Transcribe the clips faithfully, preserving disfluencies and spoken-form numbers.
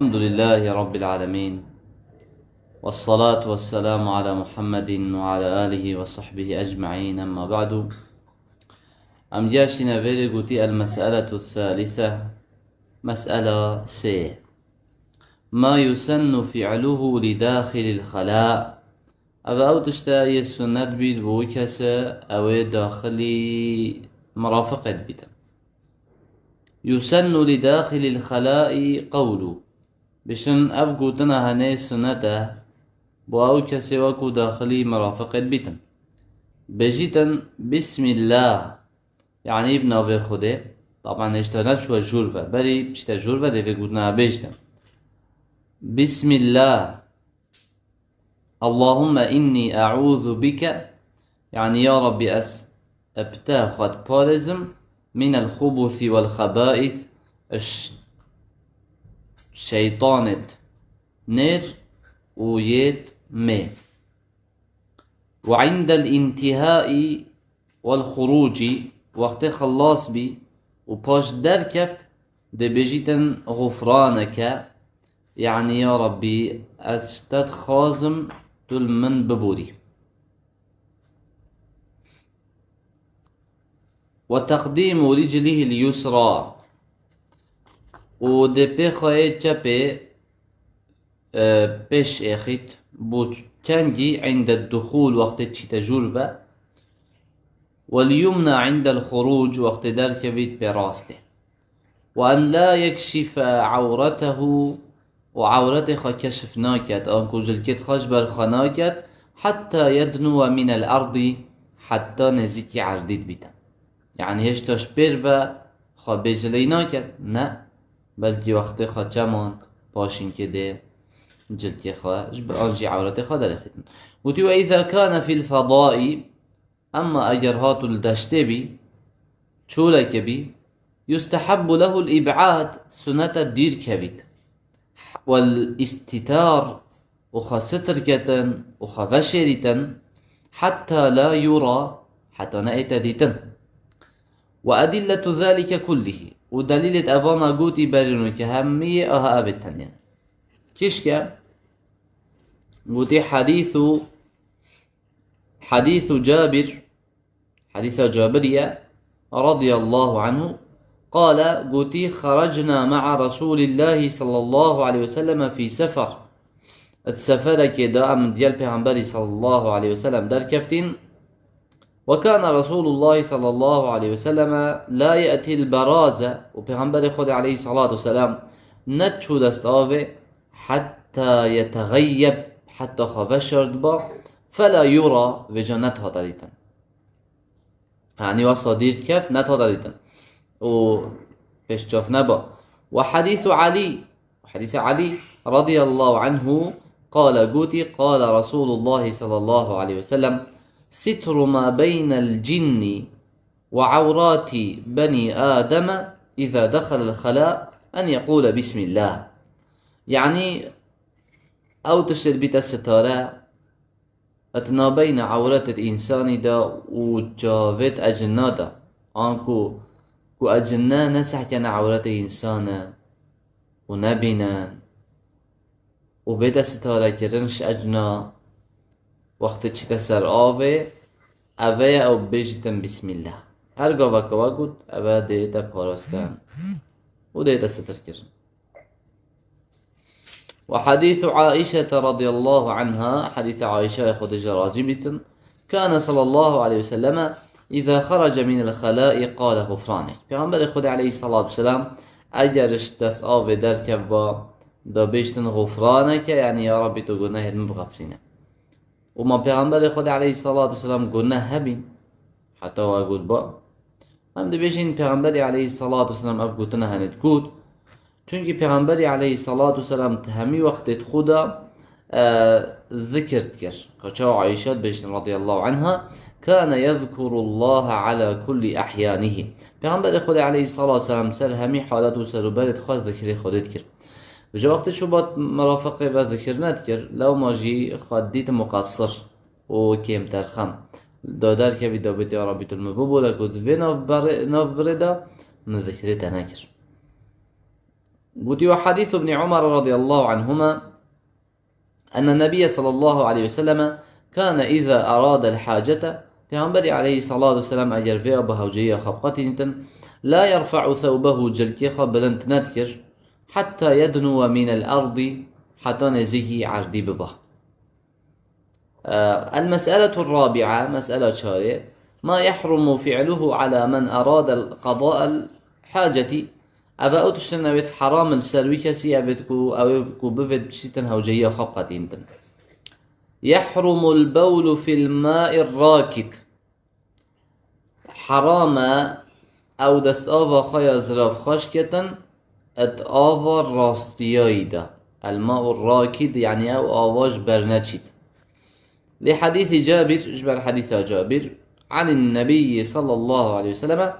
الحمد لله رب العالمين. والصلاة والسلام على محمد وعلى آله وصحبه أجمعين. أما بعد. Em gihiştîne vêrê, gotî المسألة الثالثة. Mes'ela sê. ما يسن فعله لداخل الخلاء. Ev ew tişt e yê sunnet bît bo wî kesê ew ê daxilî mirafiqê dibîtin. يسن لداخل الخلاء قول. Bêjin ev gotina hene sunnet e bo ew kesê wekû daxilî mirafiqê dibîtin. Bêjîtin بسم الله. Yanî bi navê Xwedê. Taban hêşta neçûye jûr ve. Berî çîte jûr ve dê vê gotina bêjtin. بسم الله. اللهم إني أعوذ بك، yanî ya Rabbî ez bi te xwe diparêzim, من الخبث والخبائث, ş-, şeytanêt nêr û yêt mê. وعند الانتهاء والخروج, wextê xelas bî û paş derkeft, dê bêjîtin غفرانك, yanî ya Rabbî ez ji te dixwazim tu li min biborî. وتقديم رجله اليسرى, û dê pê xwe yê çepê e, pêş êxît, bo kengî عند الدخول, wextê çîte jûr ve, واليمنى عند الخروج, wextê derkevît pê rastê. وأن لا يكشف عورته, û ewretê xwe keşif naket, anku cilkêt xwe ji ber xwe naket, حتى يدنو من الأرض, heta nêzîkî erdî dibîtin. Yanî hêşta ji pêr ve xwe bêcileyî naket? Ne. Belkî wextê xwe çemand, paşînkê dê cilkê xwe ji bi-, an jî ewretê xwe derêxîtin. Gotî, وإذا كان في الفضاء, emma eger hato li deştê bî, çolekê bî, يستحب له الإبعاد, sunnet e dîr kevît. والاستتار, û xwe sitir ketin û xwe veşêrîtin, حتى لا يرى, heta neête dîtin. وأدلة ذلك كله, û delîlêt evana gotî berî nûke hemiyê aha evê tenê. Kişke gotî حديث، حديث جابر, Hedîsa Cabirî ye, رضي الله عنه، قال, gotî, خرجنا مع رسول الله صلى الله عليه وسلم في سفر. Di seferekê de em digel Pêxemberî صلى الله عليه وسلم derkeftîn. وكان رسول الله صلى الله عليه وسلم لا يأتي البراز, û Pêxemberê Xwedê عليه الصلاة والسلام nediçû dest avê, حتى يتغيب, heta xwe veşardiba, فلا يرى, vêca nedihate dîtin. Yanî wesa dîr dikeft, nedihate dîtin. Û pêşçav neba. وحديث علي, hedîsa Elî رضي الله عنه قال, gotî, قال رسول الله صلى الله عليه وسلم: ستر ما بين الجن وعورات بني آدم إذا دخل الخلاء أن يقول بسم الله. Yanî ew tiştê dibîte sitare, di nabeyna ewretê însanî de û çavêt ecinna de, anku ku ecinne nesehkene ewretê însan e û nebînin û bête sitarekirin ji ecna wextê çîte ser avê, eve ye ew bêjîtin Bismillah. Her gaveke we got, eve dê te parastin û dê te sitirkirin. وحديث عائشة رضي الله عنها, hedîsa Aîşe, Xwedê ji razî bîtin, كان صلى الله عليه وسلم إذا خرج من الخلاء قال غفرانك. Pêxemberê Xwedê aleyhissalatu vesselam eger ji dest avê derkevba, da bêjtin غفرانك, yanî ya Rabbî tu gunehên min bixefrîne. Û ma Pêxemberê Xwedê aleyhissalatu vesselam guneh hebîn, heta we got ba. Em dibêjin Pêxemberê aleyhissalatu vesselam ev gotina henê digot. Çunkî Pêxemberê aleyhissalatu vesselam di hemî wextê di xwe de, e, zikir dikir. Ka çawa Aîşe dibêjin radiyallahu anha, كان يذكر الله على كل أحيانه. Pêxemberê Xwedê aleyhissalatu vesselam ser hemî halet û serûberê di xwe zikrê Xwedê dikir. Vêca wextê çû ba mirafiqê ve zikir nedikir, lewma jî xwe dît muqessir û kêmterxem. Da derkevî da bêt, ya Rabbî tu li min bibore ku di vê navberê, navbirê de min zikrê te nekir. Gotiye, وحديث ابن عمر رضي الله عنهما أن النبي صلى الله عليه وسلم كان إذا أراد الحاجة، Pêxemberî aleyhissalatu vesselam eger vêya bi hewceyiya xwe biqetînitin, لا يرفع ثوبه، cilkê xwe bilind nedikir, حتى يدنو من الأرض، heta nêzîkî erdî biba. المسألة الرابعة، mesela çarê, ما يحرم فعله على من أراد قضاء الحاجة. Ev e ew tiştin evêt heram in ser wî kesî evêt ku ew ê ku bivêt biçîtin hewceyiya xwe biqetînitin. يحرم البول في الماء الراكد. Heram e ew destava xwe ya zirav xweş ketin, di ava rastiyayî de. الماء الراكد, yanî ew ava ji ber neçît. لحديث جابر, ji ber hedîsa Cabir, عن النبي صلى الله عليه وسلم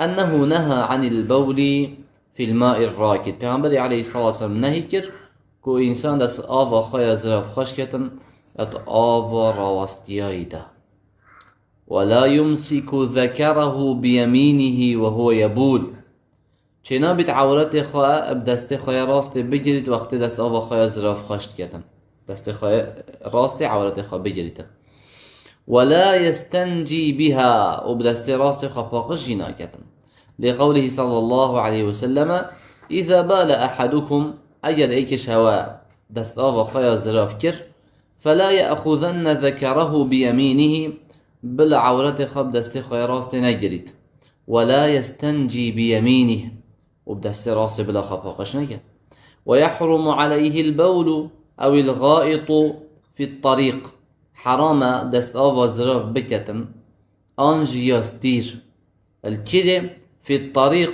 أنه نهى عن البول في الماء الراكد. Pêxemberî aleyhissalatu vesselam nehî kir ku însan destava xwe ya zirav xweş ketin, di ava rawastiyayî de. ولا يمسك ذكره بيمينه وهو يبول. Çênabît ewretê xwe bi destê xwe ya rastê bigirît wextê destava xwe ya zirav xweş diketin. Destê xwe ya rastê ewretê xwe bigirîtin. ولا يستنجي بها, û bi destê rastê xwe paqij jî naketin. لقوله صلى الله عليه وسلم: إذا بال أحدكم, eger êkê ji hewe destava xwe ya zirav kir, فلا يأخذن ذكره بيمينه, bila ewretê xwe bi destê xwe ya rastê negirît. ولا يستنجي بيمينه, û bi destê rastê bila xwe paqij neke. ويحرم عليه البول أو الغائط في الطريق. Heram e destava zirav biketin, an jî ya stîr. Li kîrê, في الطريق,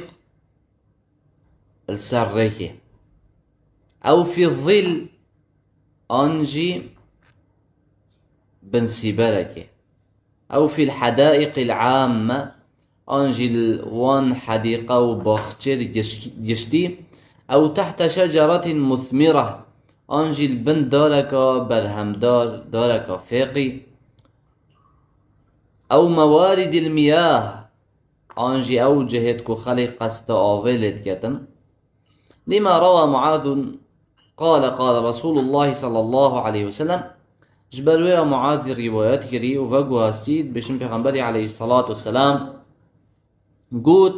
li ser rêkê. أو في الظل, an jî bin sîberekê. أو في الحدائق العامة, an jî li wan hedîqa û baxçê di giş-, giştî. أو تحت شجرة مثمرة, an jî li bin dareka berhemdar, dareka fêqî. أو موارد المياه, an jî ew cihêt ku xelk qesta avê lê diketin. لما روى معاذ قال قال رسول الله صلى الله عليه وسلم, ji ber wê ya Muazî rîwayet kirî û veguhastî, dibêjin Pêxemberî aleyhissalatu vesselam got: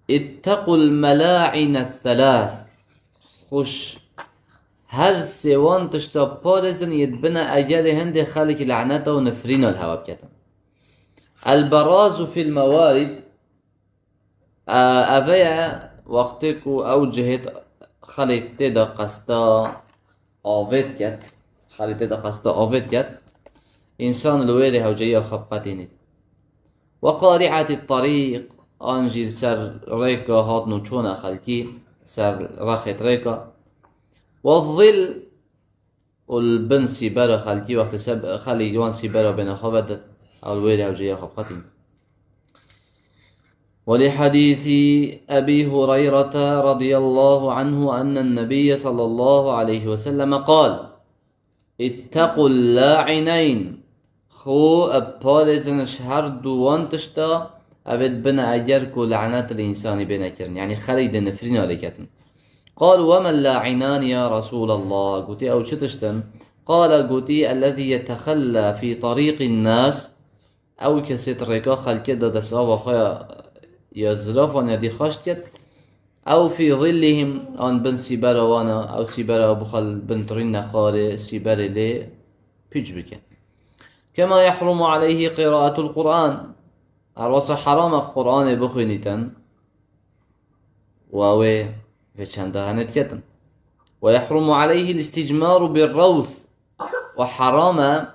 اتقوا الملاعن الثلاث. Xweş, her sê wan tişta parêzin, yê dibine egerê hindê xelk leneta û nifrîna li hewe biketin. البراز في الموارد, e, ev e wextê ku ew cihêt xelk tê de qesta avê diket, xelk tê de qesta avê diket, însan li wê rê hewceyiya xwe biqetînît. وقارعة الطريق, an jî li ser rêka hatin û çûna xelkî, ser rexêt rêka. والظل, û li bin sîbera xelkî, wextê se-, xelk wan sîbera bêne xwe vedin, ew li wê rê hewceyiya xwe biqetîn. ولحديث أبي هريرة رضي الله عنه أن النبي صلى الله عليه وسلم قال: اتقوا اللاعنين. Xwe parêzin ji her du wan tişta, ev ê dibine eger ku lenet li însanî bêne kirin. Yanî xelk dê nifrîna lê ketin. قالوا: وما اللاعنان يا رسول الله؟ Gotî, ew çi tişt in? قال, gotî: الذي يتخلى في طريق الناس. Ew kesê di rêka xelkê de destava xwe ya, ya zirav an ya dî xweş diket. أو في ظلهم, an bin sîbera wan a, ew sîbera bi xwe li bin tirîn nexwarê, sîberê lê pûç bike. كما يحرم عليه قراءة القرآن. Her wesa heram e Qur'anê bixwînîtin. Û ew ê vê çenda hene diketin. ويحرم عليه الاستجمار بالروث. Û heram e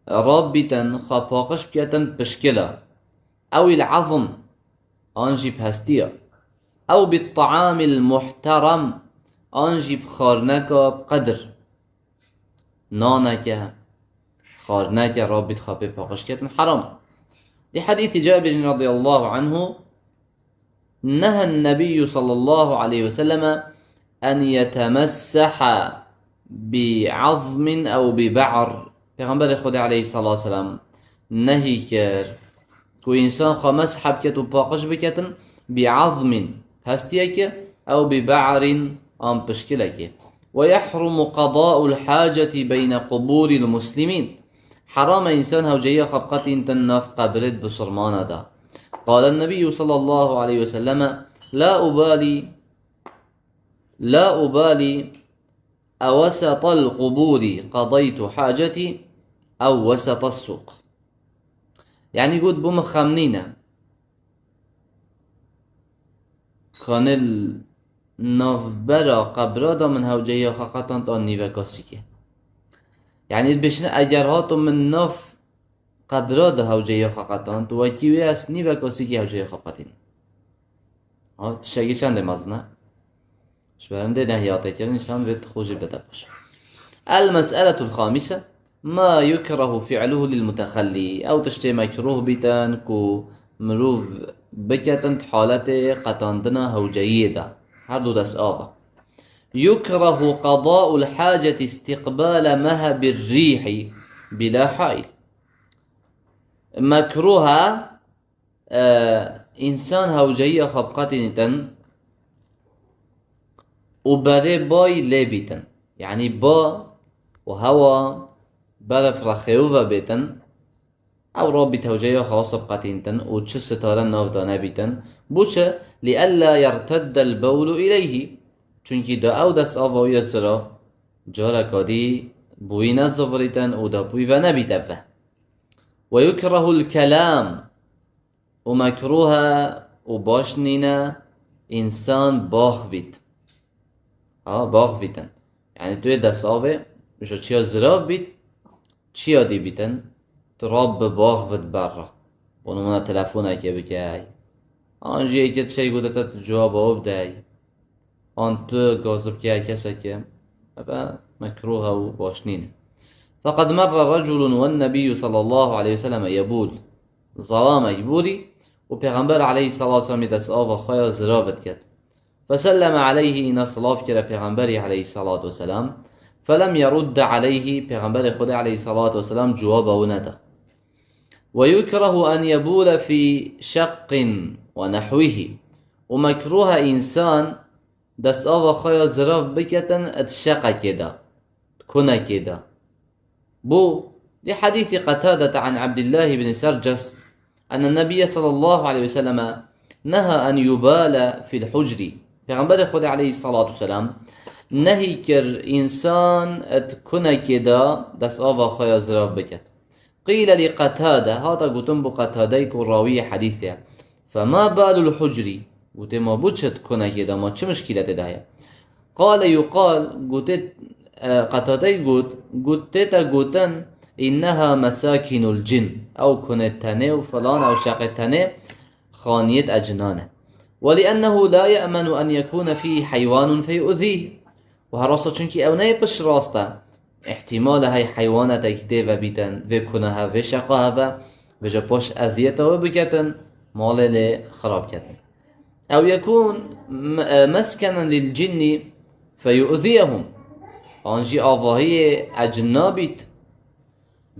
rabîtin, xwe paqij biketin pişkila. أو العظم, an jî bi hestiya. أو بالطعام المحترم, an jî bi xwarineka bi qedir. Naneke, xwarineke rabît xwe pê paqij ketin heram. Li hadîsî Cabirîn radîyallahu anhu, نهى النبي صلى الله عليه وسلم أن يتمسح بعظم أو ببعر. Pêxemberê Xwedê aleyhissalatu vesselam nehî kir ku însan xwe mesh biket û paqij biketin, بعظم, pestiyekê, ew bi ba'rin, an pişkilekê. Ve yahrumu qada'ul haceti beyne quburil muslimin. Heram e însan hewceyiya xwe biqetîntin nav qebirêt bisurmana de. Qale Nebiyyu sallallahu aleyhi ve selleme, la ubali, la ubali, ewesetal quburi qadaytu haceti, ew wesetas suq. Yanî got, bo min xem nîne. Kanê li navbera qebra de min hewceyiya xwe qetand an nîveka sîkê. Yanî dibêjin, eger hato min nav qebra de hewceyiya xwe qetand, wekî wê ez nîveka sîkê hewceyiya xwe qetînim. Ha, tiştekî çendê mezin e? Ji ber hindê nehyate kirin, însan vê xwe jî bide paş. El mes'eletul xamise, ma yukrahu fi'luhu lil mutexellî. Ew tiştê mekruh bîtin ku mirov biketin di haletê qetandina hewceyiyê de. Her du dest ava. Yukrahu qada'ul haceti istiqbale mehebir rîhî bila hail. Mekruh e, e, însan hewceyiya xwe biqetînitin û berê bay lê bîtin. Yanî ba û hewa berf re xêwive bêtin, ew rabît hewceyiya xwe wisa biqetînitin û çi sitare nav de nebîtin. Bo çi? Li ella yerteddel bewlu ileyhî. Çunkî da ew dest ava wî ya zirav careka dî bi wî nezivirîtin û da bi wî ve nebîte ve. Ve yukrehul kelam. Û mekruh e û baş nîne însan baxvît. Ha, baxvîtin. Yanî tu yê dest avê, ji çiya zirav bît, çiya dî bîtin, tu rab bi baxvit berre. Bo nimûne telefonekê bikey. An jî yekê tiştê gote te, tu cewaba wê bidey. An tu gazibkeya kesekê, eve mekruh e û baş nîne. Feqad merre reculun wen Nebiyyu sallallahu aleyhi ve sellem yebûl. Zalamek borî û Pêxember aleyhissalatu vesselam dest ava xwe ya zirav diket. Feselleme aleyhi, îna silav kire Pêxemberî aleyhissalatu vesselam. Felem yerudde aleyhi, Pêxemberê Xwedê aleyhissalatu vesselam cewaba wî neda. Ve yukrehu en yebûle fî şeqqin ve nehwihi. Û mekruh e însan dest ava xwe ya zirav biketin di şeqekê de, di kunekê de. Bo, li hadîsî Qetadete an Abdullah ibn Serces, enne Nebiyye sallallahu aleyhi ve selleme neha en yubale fil hucri. Pêxemberê Xwedê aleyhissalatu vesselam nehî kir însan di kunekê de dest ava xwe ya zirav biket. Qîle li Qetade, hata gotin bo Qetadeyê ku rawiyê hedîsê ye. Fema balul hucri? Gotê, ma bo çi di kunekê de, ma çi mişkîletê de heye? Qale yuqal, gotê, e, Qetadeyê got, got tête gotin, inneha mesakînul cin. Ew kunê tenê û filan, ew şeqê tenê xaniyêt ecinan e. Ve li ennehu la ye'menu en yekûne fîhî heywanun feyu'zîh. Û her rast e, çunkî ew neyê pişt rast e. Îhtîmal e hey heywanetekî tê vebîtin, vê kuna hev, vê şeqa hev e, vêca paş eziyeta wê biketin, malê lê xirab ketin. Ew yekûn m-, e, meskenen lil cinnî feyu'ziyehum. An jî avahiyê ecinna bît,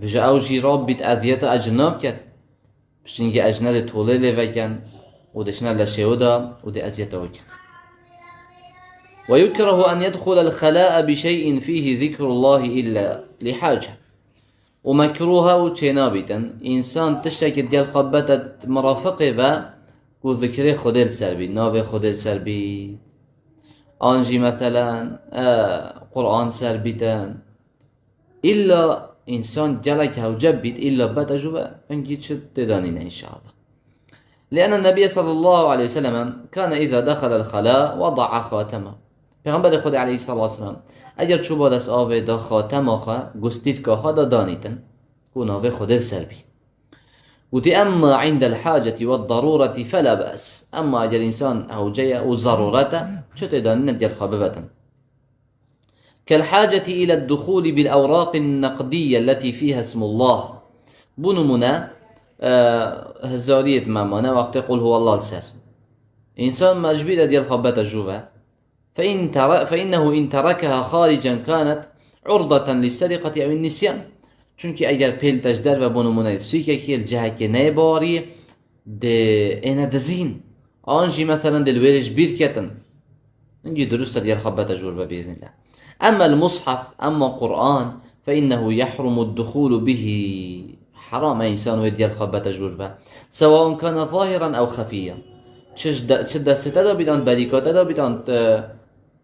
vêca ew jî rabît eziyeta ecinna biket. Piştî niha ecnedê tolê lê veken û diçine leşê wê de û dê eziyeta wê kin. Ve yukrehu en yedxulel xelâe bi şey'in fîhî zikrullahî illa li hace. Û mekruh e û çênabîtin, însan tiştekî digel xwe bete mirafiqê ve ku zikrê Xwedê li ser bî, navê Xwedê li ser bî. An jî meselen, e, Quran ser bîtin. Îlla însan gelek hewce bît, îlla bete jû ve, hingî çi tê de nîne înşallah. Li enne Nebiyye sallallahu aleyhi ve sellem kâne îzâ dexelel xelâ weda'a xatema. Pêxemberê Xwedê aleyhissalatu vesselam, eger çûba dest avê da xatema xwe, gustîlka xwe da danîtin, ku navê Xwedê li ser bî. Gotî, emma indel haceti ve darûreti fela be's. Emma eger însan hewce ye û zerûret e, çi tê de nîne digel xwe bivetin. Kel haceti ile duhuli bil ewraqin neqdiyye leti fiha ismullah. Bu nimûne, e, hizariyê di me mane wextê Qul huwallah li ser. Însan mecbûr e digel xwe bete jû ve. Fe in tera-, fe innehu in terekeha xaricen kanet urdeten li serikati ew nisyan. Çunkî eger pêl te ji derve bo nimûne sîkekê li cihekê neyê baweriyê, dê êne dizîn. An jî meselen dê li wê rê ji bîr ketin. Hingî durust e diyar xwe bete ji wir ve bi îznillah. Emma el-mushaf, emma Qur'an, fe innehu yahrumu ad-dukhulu bihi. Heram e însan wê diyar xwe bete ji wir ve. Sewaun kana zahiran ew xefiyan. Çi ji de-, çi destê te de bît, an berîka te de bît, an, e,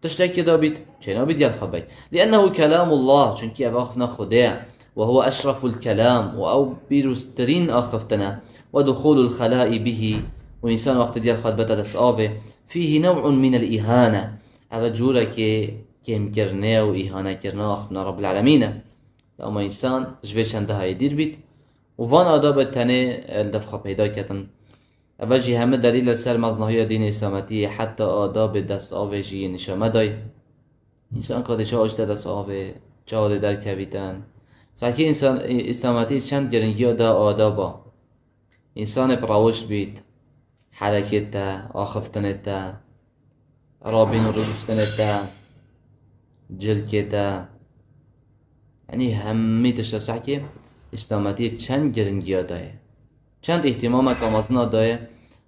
tiştekî de bît, çênabî diyar xwe bey. Li'ennehu kelamullah, çunkî ev axiftina Xwedê ye. Ve huve eşreful kelam, û ew pîroztirîn axiftine. Ve dukhulul xelai bihi, û însan wextê diyar xwe dibete dest avê, fîhî nev'un minel îhane. Ev curekê kêmkirinê ye û îhanekirina axiftina Rabbil Alemîn e. Lewma însan ji vê çendehayê dîr bît û van adabê tenê li def xwe peyda ketin. Eve jî heme delîl li ser mezinahiya dînê Îslametiyê, heta adabê dest avê jî yê nîşan me dayê. Însan ka dê çawa jî te dest avê, çawa dê derkevîtin. Sanki însan, Îslametî çend giringiya da adaba. Însanê bi rewişt bît, herekê te, axiftinê te, rabîn û rûniştinê te, cilkê te. Yanî hemî tişta sehkê Îslametiyê çend giringiya dayê. Çend îhtîmameke mezin a dayê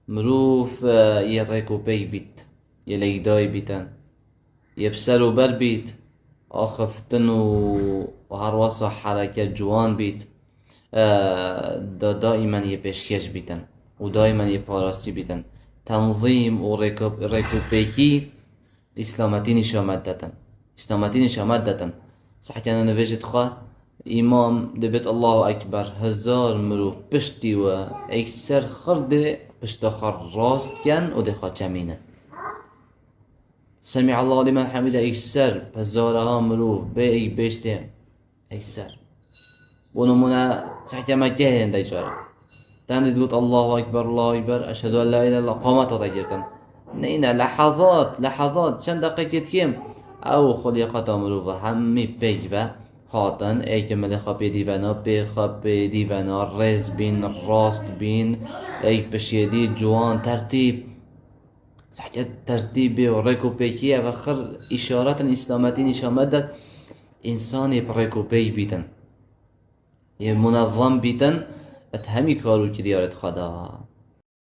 mirov, e, yê rêk û pêk bît, yê lêkdayî bîtin, yê bi ser û ber bît, axiftin û herwesa hereket ciwan bît, e, da daîmen yê pêşkêş bîtin û daîmen yê parastî bîtin. Tenzîm û rêk-, rêk û pêkî Îslametî nîşan me detin. Îslametî nîşan me detin. Sehkene nivêjit xwe, îmam dibêt Allahu Ekber, hezar mirov piştî we, ekser xir dê pişta xwe rast ken û dê xwe çemînin. Semîallahu limen hamide, ekser hezaraha mirov bê ek bêştê. Ekser. Bo nimûne, sehke Mekkeyê hêndey cara. Tenê digot Allahu Ekber, Allahu Ekber, eşhedü en la ilahe illallah, qamet hate girtin. Neyne, lehazat, lehazat, çend deqekê kêm. Ew xuliyaqata mirov hemî pêk ve hatin, ê ke milê xwe pê dîvena, pê xwe pê dîvena, rêz bîn, rast bîn, ê pişiyê dî, ciwan, tertîb. Sehke tertîbê û rêk û pêkî ev xir îşaretin Îslametî nîşan me de. Însanê bi rêk û pêk bîtin, yê munezzem bîtin, et hemî kar û kiryarê xwe da.